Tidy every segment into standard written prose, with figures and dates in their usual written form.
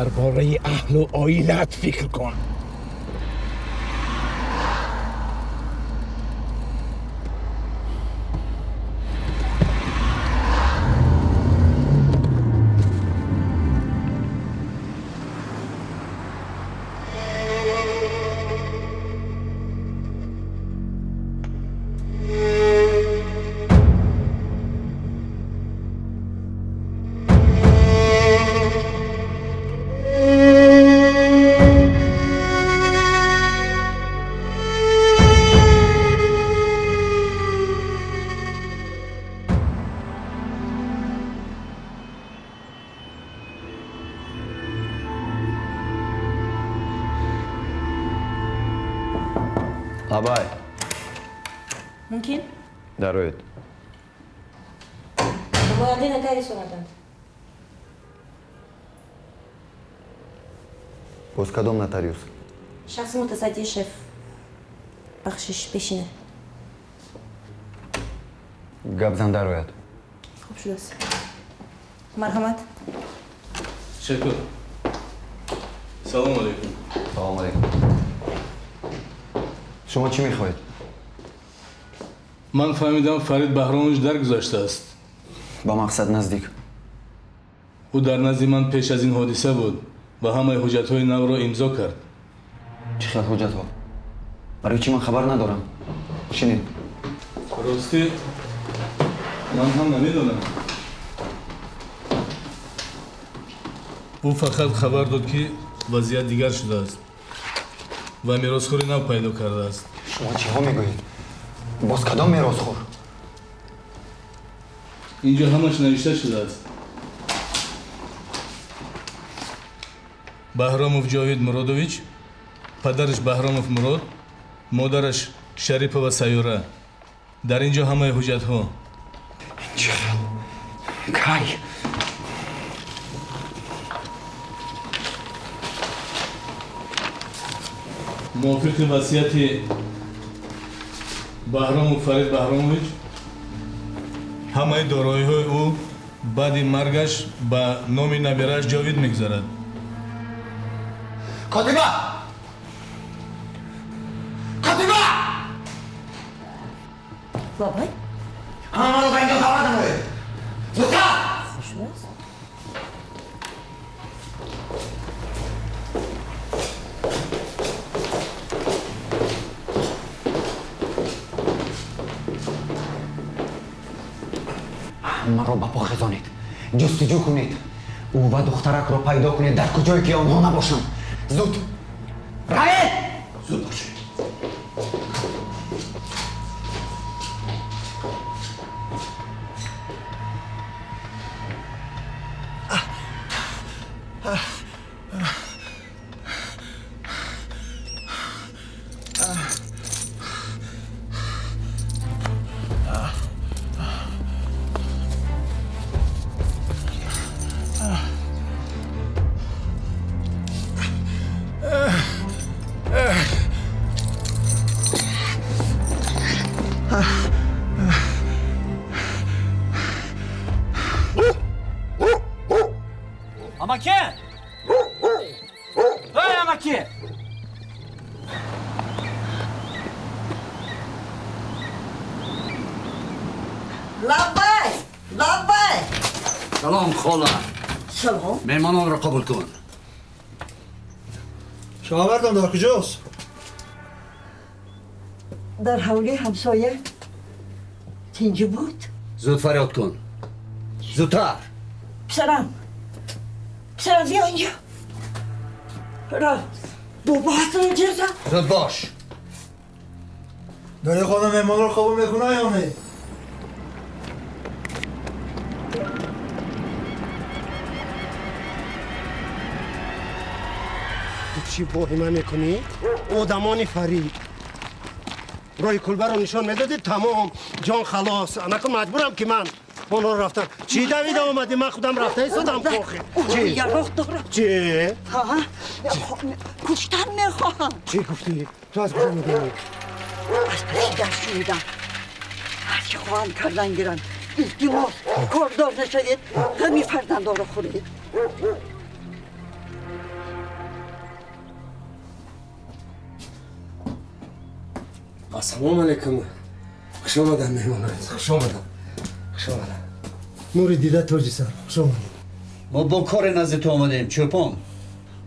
Дар бораи аҳлу оилаат фикр кун. Лабай. Мумкин? Дароед. Намояндаи нотариус омаданд. Боз кадом нотариус? Шахси мутасаддии шеф. Бахшиш, бешине. Гап зан, дарояд. Хуб шудааст. Марҳамат. Ташаккур. Салому алайкум. Салому алайкум. Шумо чӣ мехоҳед? Ман фаҳмидам, Фарид Баҳромович даргузаштааст. Ба мақсад наздик. Ӯ дар назди ман пеш аз ин ҳодиса буд ва ҳамаи ҳуҷҷатҳои навро имзо кард. Чӣ хел ҳуҷҷатҳо? Барои чӣ ман хабар надорам? Шинед. Ростӣ, ман ҳам намедонам. Ӯ фақат хабар дод, ки вазъият дигар шудааст ва меросхӯри нав пайдо кардааст. Шумо чиҳо мегӯед? Боз кадом меросхӯр? Инҷо ҳамаш навишта шудааст. Баҳромов Ҷовид Муродович, падараш Баҳромов Мурод, модараш Шарипова Сайёра. Дар ин ҷо ҳамаи ҳуҷҷатҳо. Чӣ хел? Кай? Мувофиқи васияти Баҳромов Фарид Баҳромович, ҳамаи дороиҳои ӯ баъди маргаш ба номи набирааш Ҷовид мегузарад. Котиба! Котиба! Лабай. Ҳамаро ба инҷо даъват намоед. Зудтар! Хуб шудааст. Ҳамаро ба по хезонед, ҷустуҷӯ кунед, ӯ ва духтаракро пайдо кунед, дар куҷое ки онҳо набошанд. Зуд равед, зуд бошед. Амаке! Эй, амаке! Лаббай! Лаббай! Салом, хола. Салом. Меҳмононро қабул кун. Шавҳартон дар куҷост? Дар ҳавлии ҳамсоя. Тинҷӣ буд? Зуд фарёд кун, зудтар. Писарам, писарам, биё инҷо. Рафт бобоатро ҷеза. Зуд бош. Дори хона меҳмонро қабул мекунад ё не? Ту чӣ воҳима мекунӣ? Одамони Фарид роҳи кулбаро нишон медодӣ, тамом, ҷон халос. Анаку маҷбурам, ки ман онҳоро рафтам. Чӣ давида омадӣ? Ман худам рафта истодам кохе. Чӣ? Яроқ дорам. Чӣ? Куштан мехоҳам. Чӣ гуфтӣ? Ту аз куҷо медонӣ? Аз паси дар шунидам. Ҳарчи хоҳам кардан гиранд. Илтимос, кордор нашавед, ғами фарзандонро хӯред. Ассалому алайкум. Хуш омадан, меҳмон азиз. Хуш омадан. Хуш омадан. Нури дида, тоҷи сар. Хуш омадед. Мо бо коре назди ту омадем, чӯпон.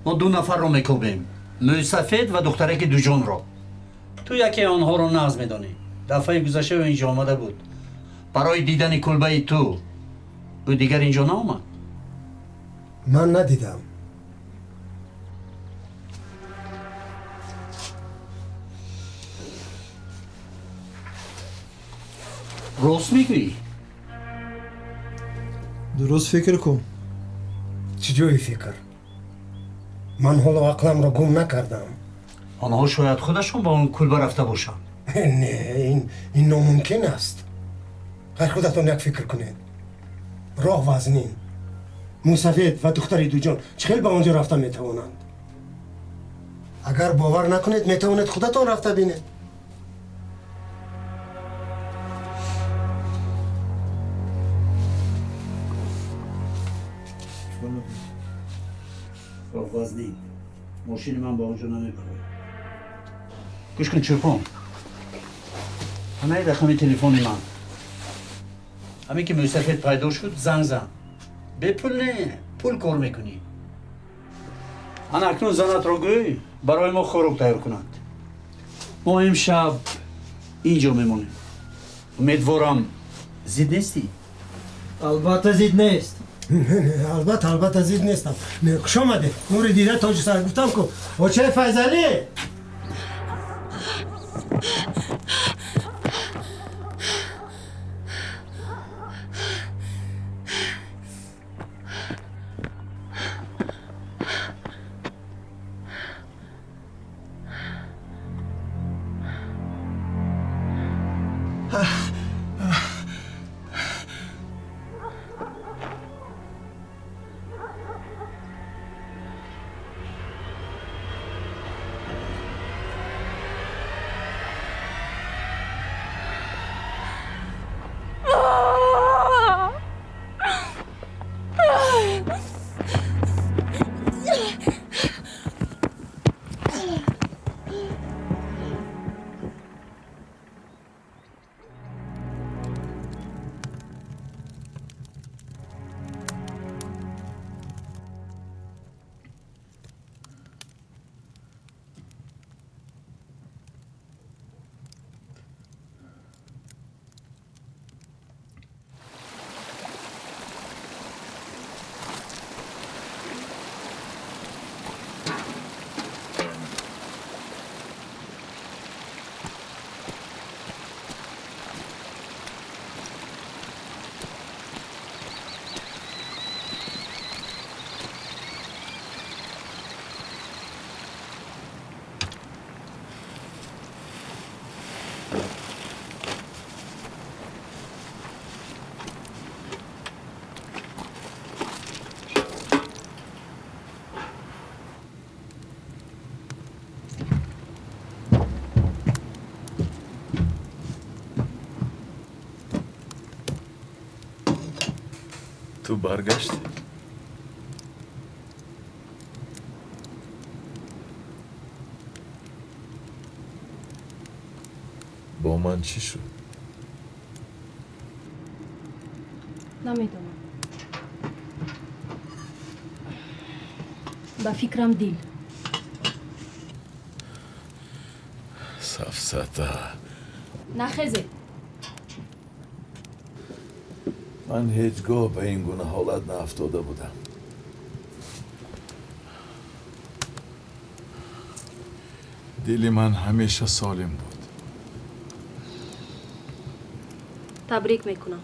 Мо ду нафарро мекобем, мӯйсафед ва духтараки дуҷонро. Ту яке онҳоро нағз медонӣ. Дафъаи гузашта ӯ инҷо омада буд барои дидани кулбаи ту. Ӯ дигар инҷо наомад? Ман надидам. Рост мегӯӣ? Дуруст фикр кун. Чӣ ҷои фикр? Ман ҳоло ақламро гум накардам. Онҳо шояд худашон ба он кулба рафта бошанд. Не, ин номумкин аст. Хайр, худатон як фикр кунед. Роҳ вазнин. Мӯйсафед ва духтари дуҷон чӣ хел ба он ҷо рафта метавонанд? Агар бовар накунед, метавонед худатон рафта бинед. Роҳ вазнин, мошини ман ба он ҷо намебарад. Гӯш кун, чӯпон, ҳамаи рақами телефони ман. Ҳамин ки мӯйсафед пайдо шуд, занг зан. Бепул не, пул кор мекунӣ. Ана акнун занатро гӯй, барои мо хӯрок тайёр кунанд. Мо имшаб инҷо мемонем. Умедворам, зид нестӣ? Албатта, зид нест. Албатта, албатта, зид нестам. Хуш омадед. Нури дида, тоҷи сар, гуфтам ку. Очаи Файзалӣ! Ту баргаштӣ? Бо ман чӣ шуд? Намедонам. Ба фикрам, дил. Сафсата. Нахезе. Ман ҳеҷ гоҳ ба ин гуна ҳолат наафтода будам. Дили ман ҳамеша солим буд. Табрик мекунам,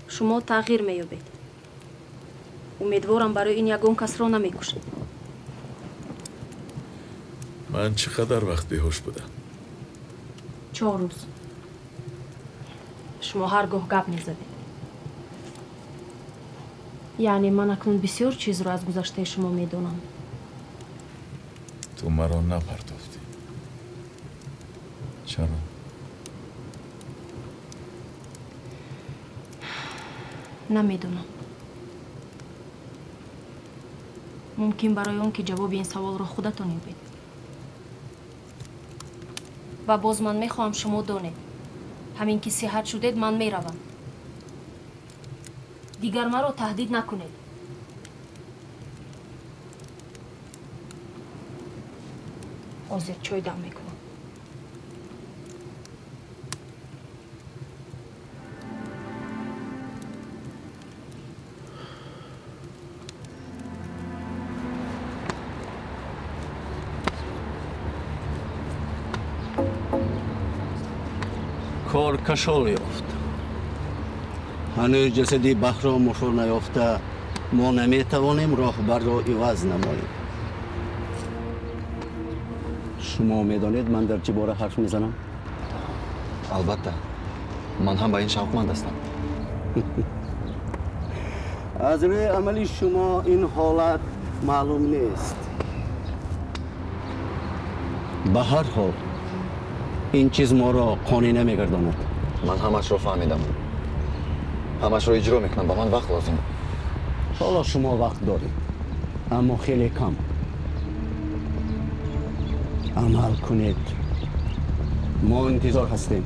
шумо тағйир меёбед. Умедворам, барои ин ягон касро намекушед. Ман чӣ қадар вақт беҳуш будам? 4 рӯз. Шумо ҳар гоҳ гап мезадед. Яъне ман акнун бисёр чизро аз гузаштаи шумо медонам. Ту маро напартофтӣ. Чаро? Намедонам. Мумкин, барои он ки ҷавоби ин саволро худатон ёбед. Ва боз ман мехоҳам шумо донед. Ҳамин ки сиҳат шудед, ман меравам. Дигар маро таҳдид накунед. Ҳозир чой дам мекунам. Кор кашол ёфт. Ҳанӯз ҷасади Баҳромовро наёфта, мо наметавонем роҳбарро иваз намоем. Шумо медонед, ман дар чӣ бора ҳарф мезанам? Албатта, ман ҳам ба ин шавқманд ҳастам. Аз рӯи амали шумо ин ҳолат маълум нест. Ба ҳар ҳол, ин чиз моро қонеъ намегардонад. Ман ҳамашро фаҳмидам, ҳамашро иҷро мекунам. Ба ман вақт лозим. Ҳоло шумо вақт доред, аммо хеле кам. Амал кунед, мо интизор ҳастем.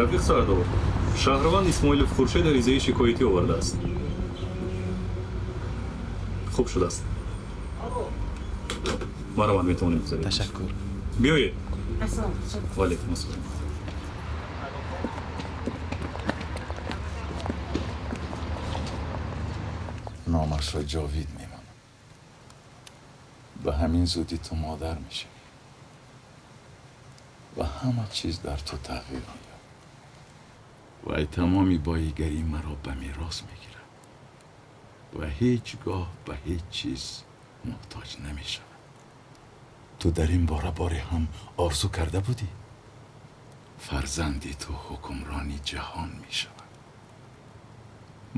Рафиқ Сардор, шаҳрванд Исмоилов Хуршед аризаи шикоятӣ овардааст. Хуб шудааст, маромад, метавонем гузарем. Ташаккур. Биёед. Ваалайкум ассалом. Номашро Ҷовид мемонам. Ба ҳамин зудӣ ту модар мешавӣ ва ҳама чиз дар ту тағйир меёбад. Вай тамоми боигарии маро ба мерос мегирад ва ҳеҷ гоҳ ба ҳеҷ чиз муҳтоҷ намешавад. Ту дар ин бора боре ҳам орзу карда будӣ? Фарзанди ту ҳукмрони ҷаҳон мешавад.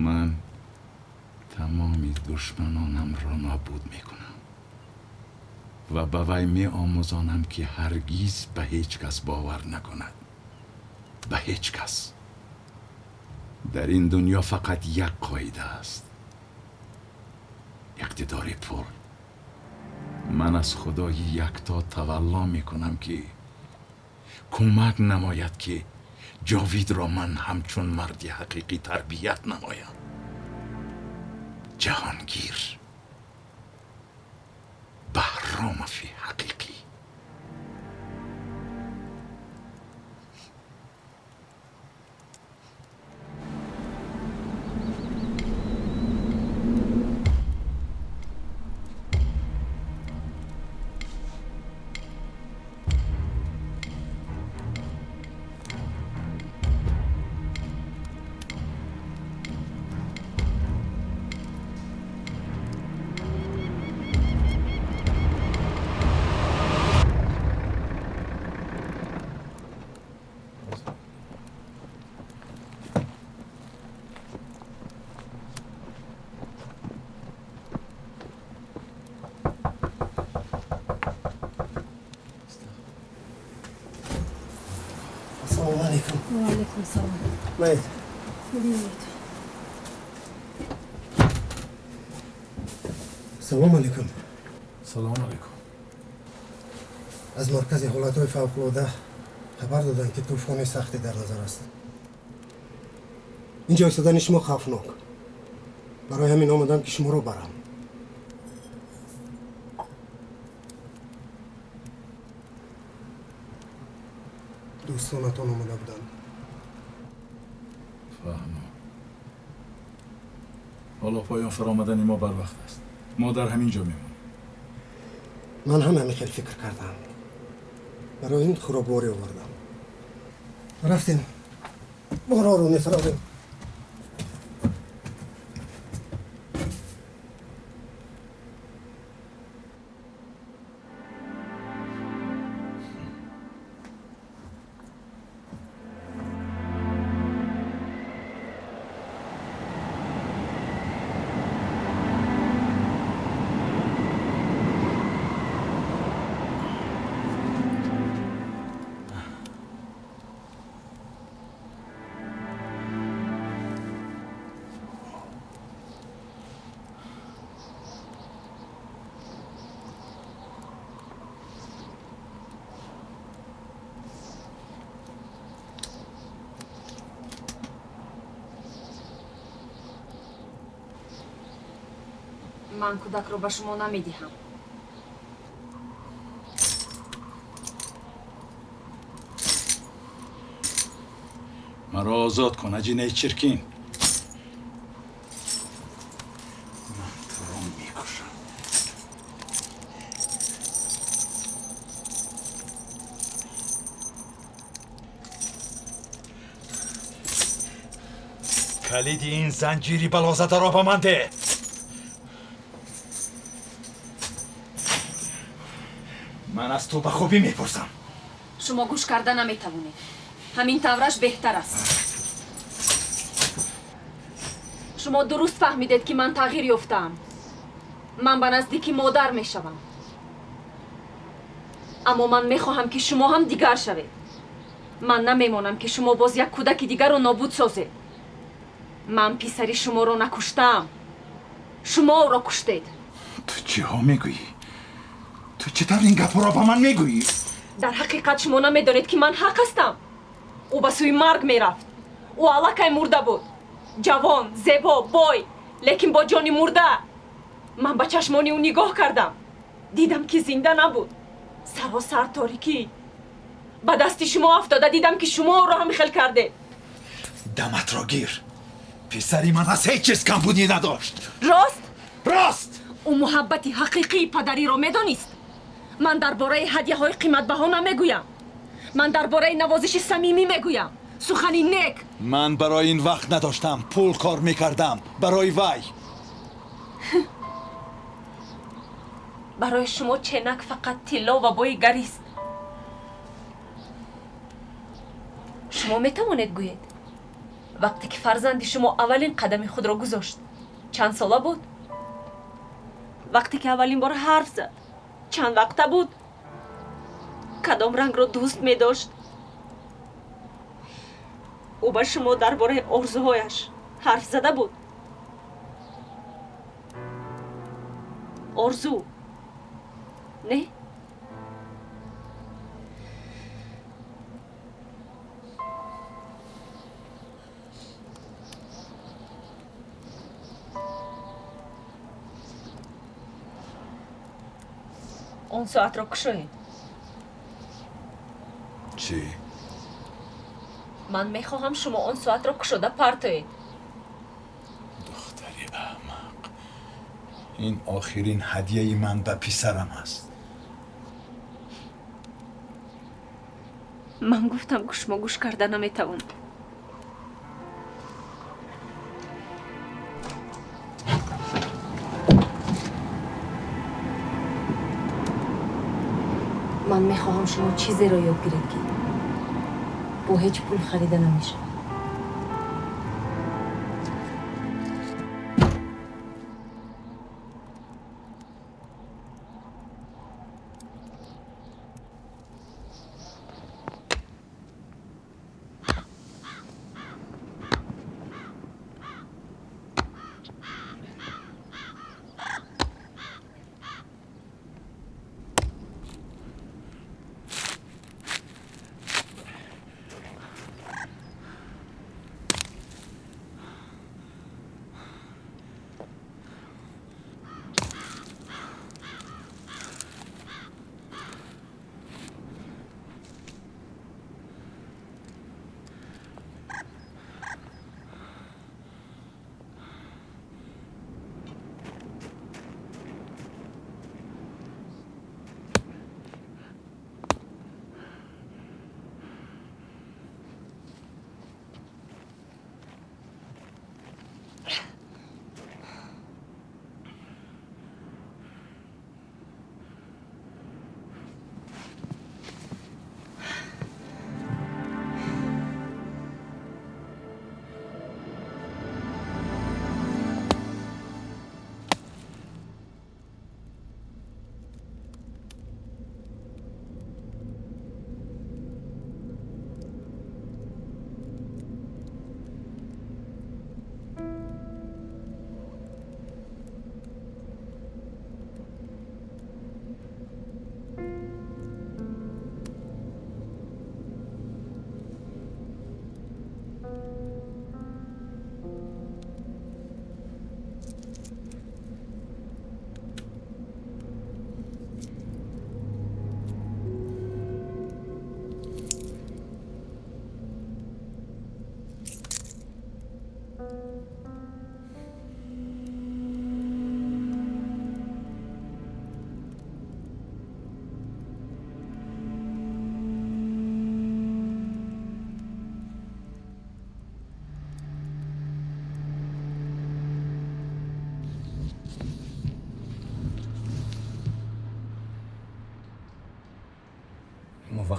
Ман тамоми душманонамро нобуд мекунам ва ба вай меомӯзонам, ки ҳаргиз ба ҳеҷ кас бовар накунад, ба ҳеҷ кас. Дар ин дунё фақат як қоида аст: иқтидори пул. Ман аз Худои якто тавалло мекунам, ки кӯмак намояд, ки Ҷовидро ман ҳамчун марди ҳақиқӣ тарбият намоям. Ҷаҳонгир Баҳромови ҳақиқӣ. Ассалому алайкум. Ва алайкум салом. Майд. Биёед. Салому алайкум. Салому алайкум. Аз маркази ҳолатҳои фавқулода хабар доданд, ки тӯфони сахте дар назар аст. Инҷо истодани шумо хавфнок. Барои ҳамин омадам, ки шуморо барам. Дӯстонатон омада буданд. Фаҳмам. Ҳоло поён фаромадани мо барвақт аст. Мо дар ҳамин ҷо мемонем. Ман ҳам ҳамин хел фикр кардам. Барои ин хӯрокворӣ овардам. Рафтем, борҳоро мефаровем. Ман кӯдакро ба шумо намедиҳам. Маро озод кун, аҷинаи чиркин. Ман туро мекушам. Калиди ин занҷири балозадаро ба ман деҳ. Ман аз ту ба хубӣ мепурсам. Шумо гӯш карда наметавонед. Ҳамин тавраш беҳтар аст. Шумо дуруст фаҳмидед, ки ман тағйир ёфтаам. Ман ба наздики модар мешавам. Аммо ман мехоҳам, ки шумо ҳам дигар шавед. Ман намемонам, ки шумо боз як кӯдаки дигарро нобуд созед. Ман писари шуморо накуштаам. Шумо ӯро куштед. Ту чиҳо мегӯӣ? Ту чӣ тавр ин гапҳоро ба ман мегӯӣ? Дар ҳақиқат шумо намедонед, ки ман ҳақ ҳастам. Ӯ ба сӯи марг мерафт. Ӯ аллакай мурда буд. Ҷавон, зебо, бой, лекин бо ҷони мурда. Ман ба чашмони ӯ нигоҳ кардам. Дидам, ки зинда набуд. Саросар торикӣ. Ба дасти шумо афтода дидам, ки шумо ӯро ҳам хел кардед. Даматро гир. Писари ман аз ҳеҷ чиз камбудӣ надошт. Рост? Рост! Ӯ муҳаббати ҳақиқии падариро медонист. Ман дар бораи ҳадяҳои қиматбаҳо намегӯям. Ман дар бораи навозиши самимӣ мегӯям. Сухани нек. Ман барои ин вақт надоштам. Пул кор мекардам. Барои вай. Барои шумо ченак фақат тилло ва боигарист. Шумо метавонед гӯед, вақте ки фарзанди шумо аввалин қадами худро гузошт, чанд сола буд? Вақте ки аввалин бор ҳарф зад, чанд вақта буд? Кадом рангро дӯст медошт? Ӯ ба шумо дар бораи орзуҳояш ҳарф зада буд? Орзу не? Он соатро кушоед. Чӣ? Ман мехоҳам шумо он соатро кушода партоед. Духтари аҳмақ, ин охирин ҳадияи ман ба писарам аст. Ман гуфтам, ки шумо гӯш карда наметавонед. Ман мехоҳам шумо чизеро ёд гиред, ки бо ҳеҷ пул харида намешавад.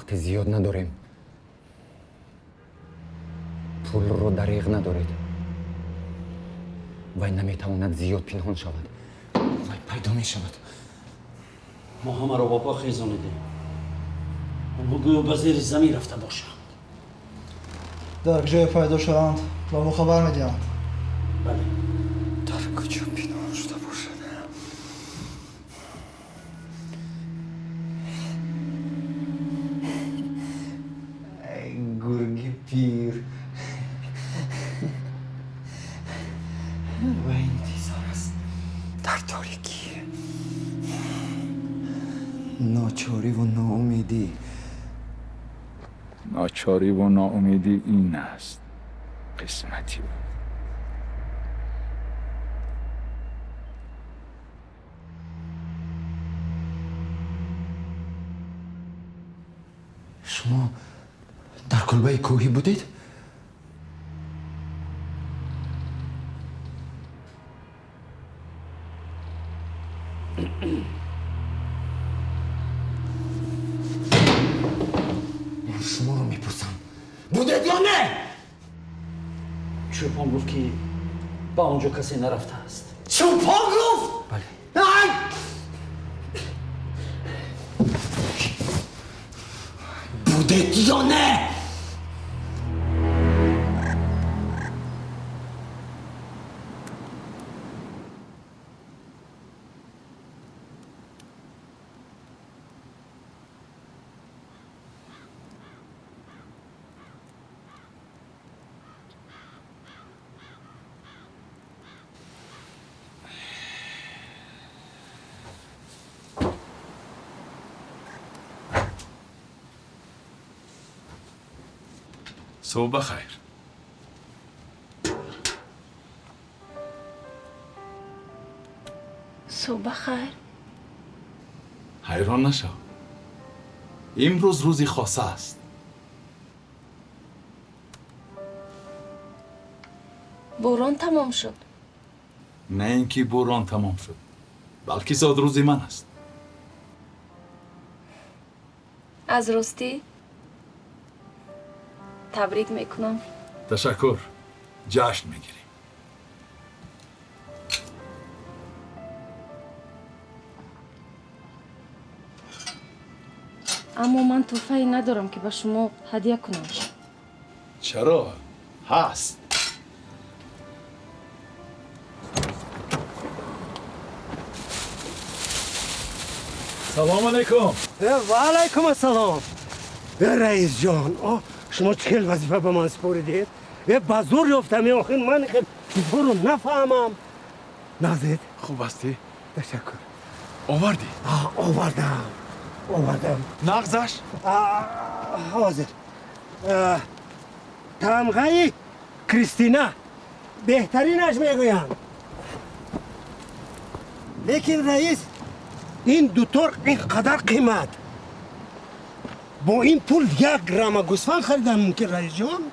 Вақти зиёд надорем. Пулро дареғ надоред. Вай наметавонад зиёд пинҳон шавад. Вай пайдо мешавад. Мо ҳамаро ба по хезонидем. Онҳо гӯё ба зери замин рафта бошанд. Дар куҷое пайдо шаванд, ба мо хабар медиҳанд. Бале. Дар куҷо пинҳон шуда бошад? Эй, гурги пир. Вай интизор аст. Дар торикӣ. Ночориву ноумедӣ. Ночориву ноумедӣ ин аст қисмати ӯ. Шумо дар кулбаи кӯҳӣ будед? Ман шуморо мепурсам. Будед ё не? Чӯпон гуфт, ки ба он ҷо касе нарафтааст. Чӯпон гуфт? Бале. Ай! Будед ё не? Субҳ бахайр. Субҳ бахайр. Ҳайрон нашав. Имрӯз рӯзи хоса аст. Борон тамом шуд. На ин ки борон тамом шуд, балки зодрӯзи ман аст. Аз ростӣ табрик мекунам. Ташаккур. Ҷашн мегирем. Аммо ман тӯҳфае надорам, ки ба шумо ҳадя кунам. Чаро? Ҳаст. Салом алайкум. Ва алайкум ассалом. Раис ҷон, шумо чӣ хел вазифа ба ман супоридед? Ба зур ёфтам, охир ман хел чизҳоро нафаҳмам. Назид. Хуб ҳастӣ? Ташаккур. Овардӣ? Овардам. Овардам. Нағзаш? Ҳозир. Тамғаи Кристина беҳтаринаш мегӯянд. Лекин раис, ин дутор ин қадар қимат. Бо ин пул як грамма гӯсфанд харидан мумкин, раисҷон.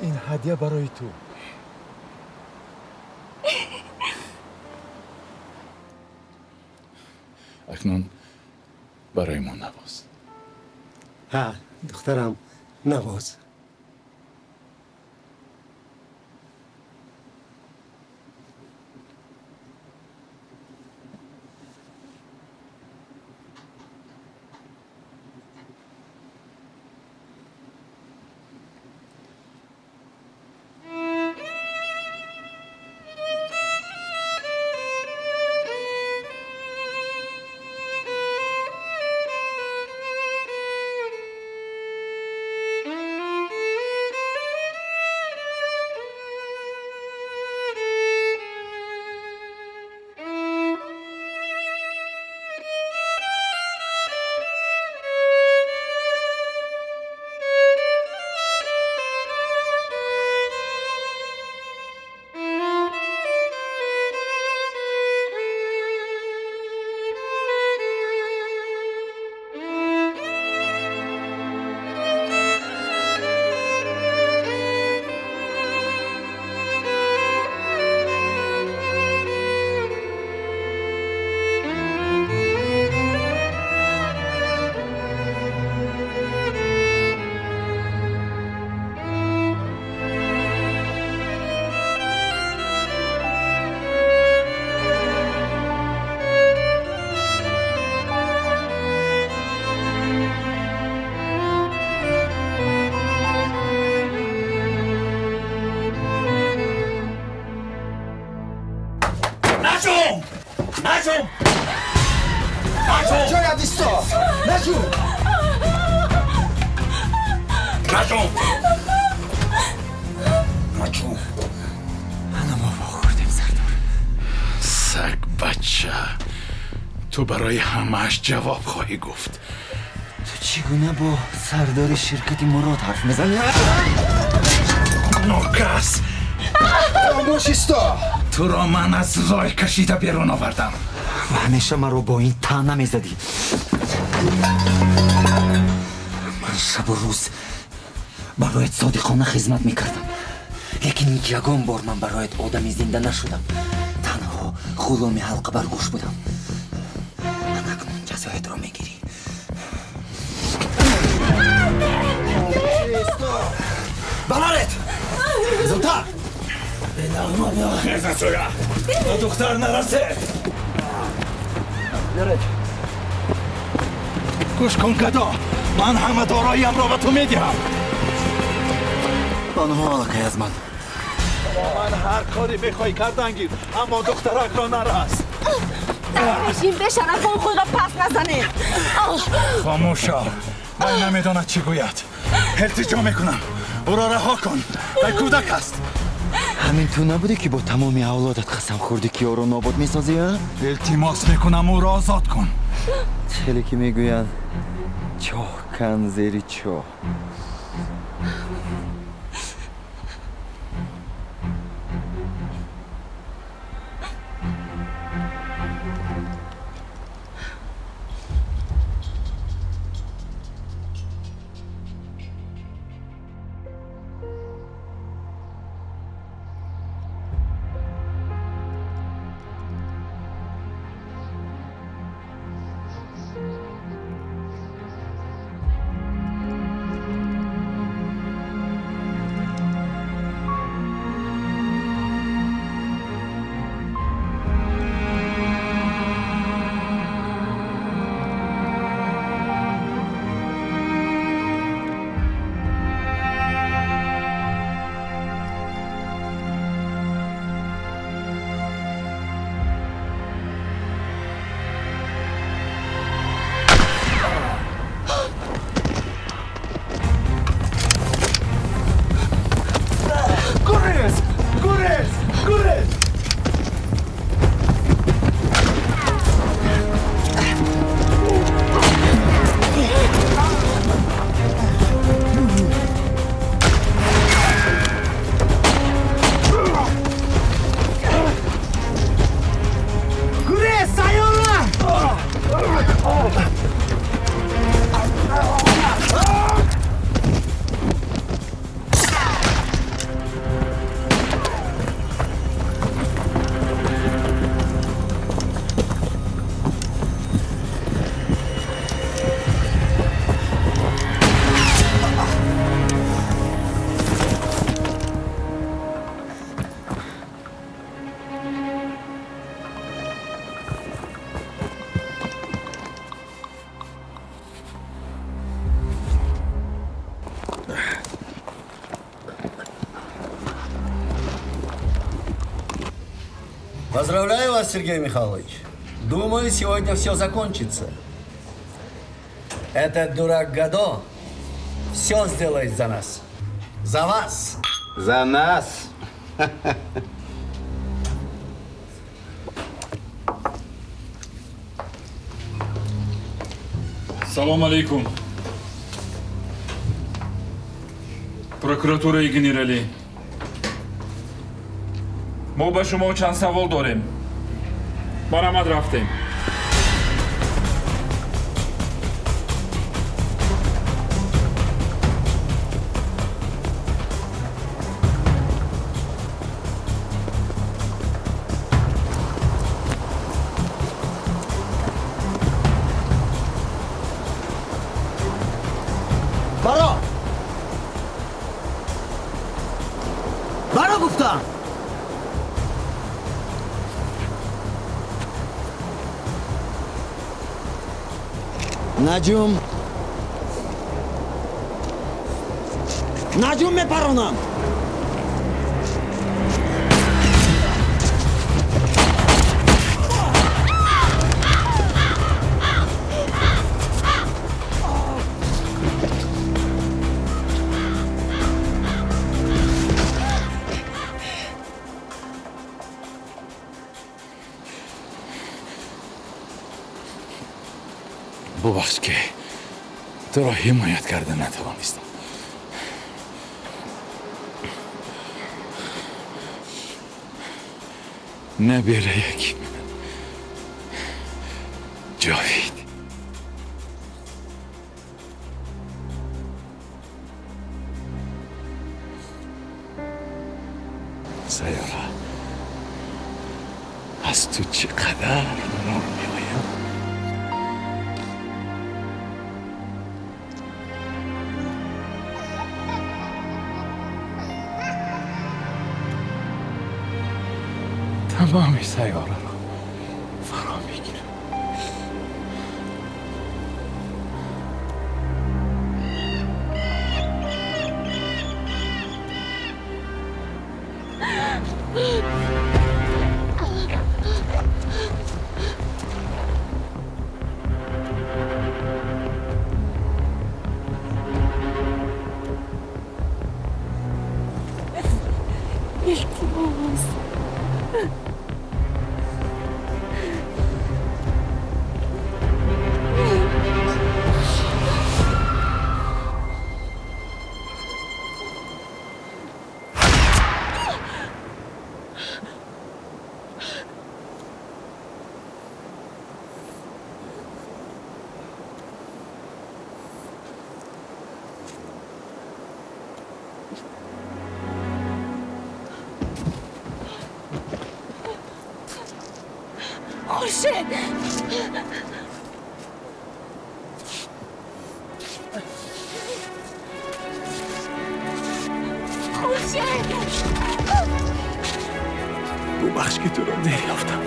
Ин ҳадя барои ту. Акнун барои мо навоз. Ҳа, духтарам, навоз. Бояд исто. Наҷум! Наҷум! Наҷум! Ана мо вохӯрдем, сардор. Саг бача, ту барои ҳамааш ҷавоб хоҳӣ гуфт. Ту чӣ гуна бо сардори ширкати Мурод ҳарф мезанӣ? Нокас! Хомӯш исто! Туро ман аз лой кашида берун овардам. Ва ҳамеша маро бо ин таъна мезадӣ. Ман шабу рӯз бароят содиқона хизмат мекардам, лекин ягон бор ман бароят одами зинда нашудам. Танҳо ғуломи ҳалқа бар гӯш будам. Ман акнун ҷазоятро мегирӣ. Бароред! Зудтар! Хеза, ба духтар нарасед! Биёред. Гӯш кун, гадо, ман ҳама дороиамро ба ту медиҳам. Онҳо аллакай аз ман. Бо ман ҳар коре мехоҳӣ кардан гир, аммо духтаракро нарас. Ин бешарафон худро пас назанед. Хомӯш шав, вай намедонад чӣ гӯяд. Илтиҷо мекунам, ӯро раҳо кун, вай кӯдак аст. Ҳамин ту набудӣ, ки бо тамоми авлодат қасам хӯрдӣ, ки ӯро нобуд месозӣ, а? Илтимос мекунам, ӯро озод кун. Хеле ки мегӯянд, чоҳ кан зери чоҳ. Гурез! Гурез! Гурез! Гурез, сайёра! Поздравляю вас, Сергей Михайлович. Думаю, сегодня все закончится. Этот дурак Гадо все сделает за нас. За вас. За нас. Салом алейкум. Прокуратураи генералӣ. Мо ба шумо чанд савол дорем. Баромад, рафтем. Баро! Баро гуфтам! Наҷум! Наҷум мепаронам! Бубахш, ки туро ҳимоят карда натавонистам. Набираяки ман Ҷовид. Сайёра, аз ту чӣ қадар нур меояд. Тамоми сайёраро фаро мегирад. Илтимос. Хуршед! Хуршед! Бубахш, ки туро дер ёфтам.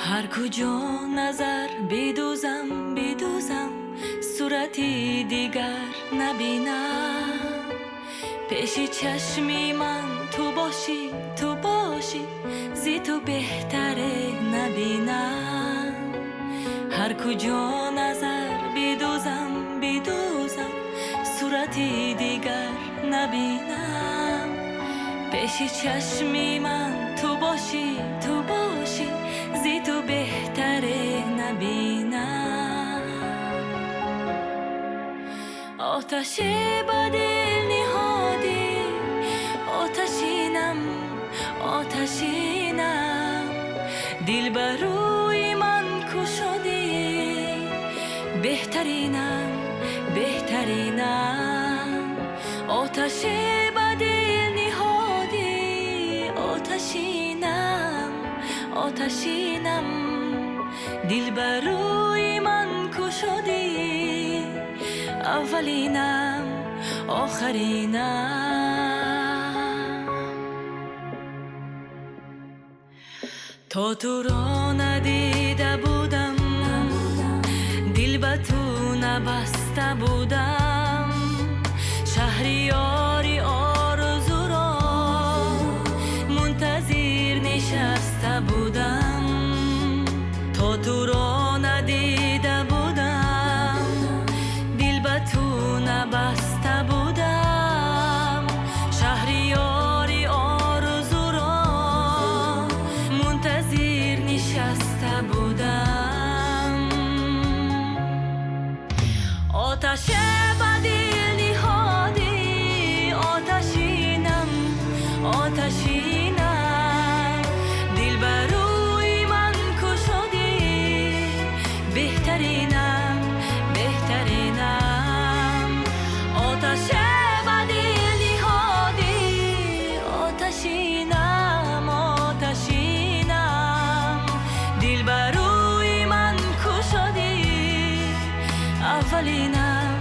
Ҳар куҷо назар бидӯзам, бидӯзам, сурати дигар набинам. Пеши чашми ман ту бошӣ, ту бошӣ, зи ту беҳтаре набинам. Ҳар куҷо назар бидӯзам, бидӯзам, сурати дигар набинам. Пеши чашми ман ту бошӣ, ту бошӣ, зи ту беҳтаре набинам. Оташе ба дил ниҳодӣ, оташинам, оташинам, дил ба рӯи ман кушодӣ, беҳтаринам, беҳтаринам. Оташе ба дил ниҳодӣ, оташинам, оташинам, дил ба рӯи ман кушодӣ, аввалинам, охиринам. То туро надида будам, дил ба ту набаста будам, шаҳриёри орзуро мунтазир нишаста будам. То туро надида будам, дил ба ту набаста будам, шаҳриёри орзуро мунтазир нишаста будам. Оташе ба дил ниҳодӣ, оташинам, оташинам, дил ба рӯи ман кушодӣ, беҳтаринам, беҳтаринам. Оташе ба дил ниҳодӣ, оташинам, оташинам, дил ба рӯи ман кушодӣ, аввалинам,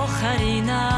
охиринам.